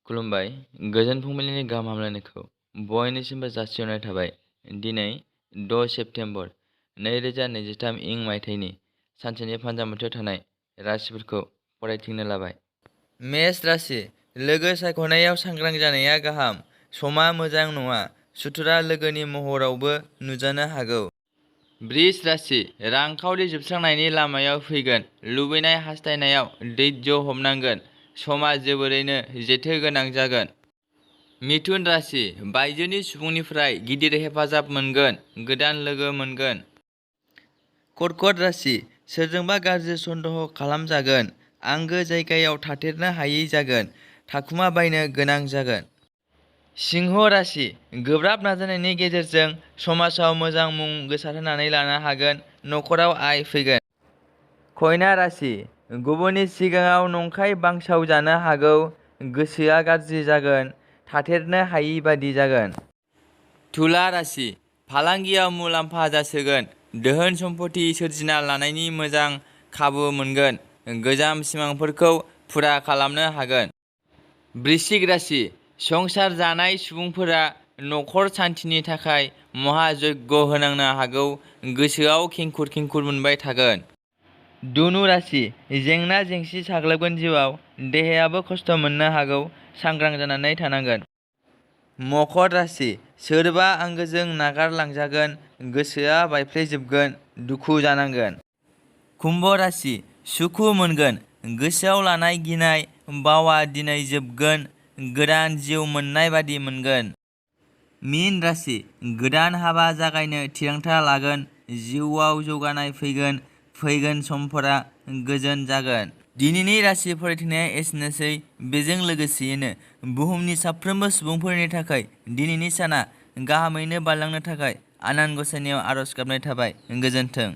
खुलुमबाय। गोजोन फुंबिलिनि गाहाम हामलायनायखौ बयनिसिमबो जासिहरनाय थाबाय। दिनै 6 सेप्तेम्बर 2023 इं मायथाइनि सानसेनि फान्जामुथियाव थानाय राशिफोरखौ फरायथिंनो लाबाय। मेष राशि। लोगो सायख'नायाव सांग्रां जानाया गाहाम। समा मोजां नङा। सुथुरा लोगोनि महरावबो नुजानो हागौ। वृष राशि। रांखावरि जोबस्रांनायनि लामायाव फैगोन। लुबैनाय हास्थायनायाव धैर्य हमनांगोन। समा जोबोरैनो जेथो गोनां जागोन। मिथुन राशि। बायजोनि सुबुंनिफ्राय गिदिर हेफाजाब मोनगोन। गोदान लोगो मोनगोन। कर्कट राशि। सोरजोंबा गाज्रि सन्देह खालामजागोन। आंगो जायगायाव थाथेरनो हायै जागोन। थाखुमाबायनो गोनां जागोन। सिंह राशि। गोब्राब नाजानायनि गेजेरजों समाजाव मोजां मुं गोसारहोनानै लानो हागोन। नखराव आय फैगोन। कन्या राशि। गुबुननि सिगाङाव नंखाय बांसाव जानो हागौ। गोसोआ गाज्रि जागोन। थाथेरनो हायि बादि जागोन। तुला राशि। फालांगियाव मुलाम्फा जासोगोन। धोन सम्फथि सोरजिना लानायनि मोजां खाबु मोनगोन। गोजाम सिमांफोरखौ फुरा खालामनो हागोन। वृश्चिक राशि। संसार जानाय सुबुंफोरा नखर सान्थिनि थाखाय महायज्ञ होनांनो हागौ। गोसोआव खेंखुर खेंखुर मोनबाय थागोन। धनु राशि। जेंना जेंसि साग्लोबगोन जिउआव। देहायाबो खस्थ' मोननो हागौ। सांग्रां जानानै थानांगोन। मकर राशि। सोरबा आंगोजों नागारलांजागोन। गोसोआ बायफ्लेजोबगोन। दुखु जानांगोन। कुम्भ राशि। सुखु मोनगोन। गोसोआव लानाय गिनाय बावा दिनै जोबगोन। गोदान जिउ मोननाय बादि मोनगोन। मीन राशि। गोदान हाबा जागायनो थिरांथा लागोन। जिउआव जौगानाय फैगोन। फैगोन समफोरा गोजोन जागोन। दिनैनि राशि फरायथिंनाया एसेनोसै। बेजों लोगोसेयैनो बुहुमनि साफ्रोमबो सुबुंफोरनि थाखाय दिनैनि साना गाहामैनो बारलांनो थाखाय आनान गसाइनियाव आरज गाबनाय थाबाय। गोजोन्थों।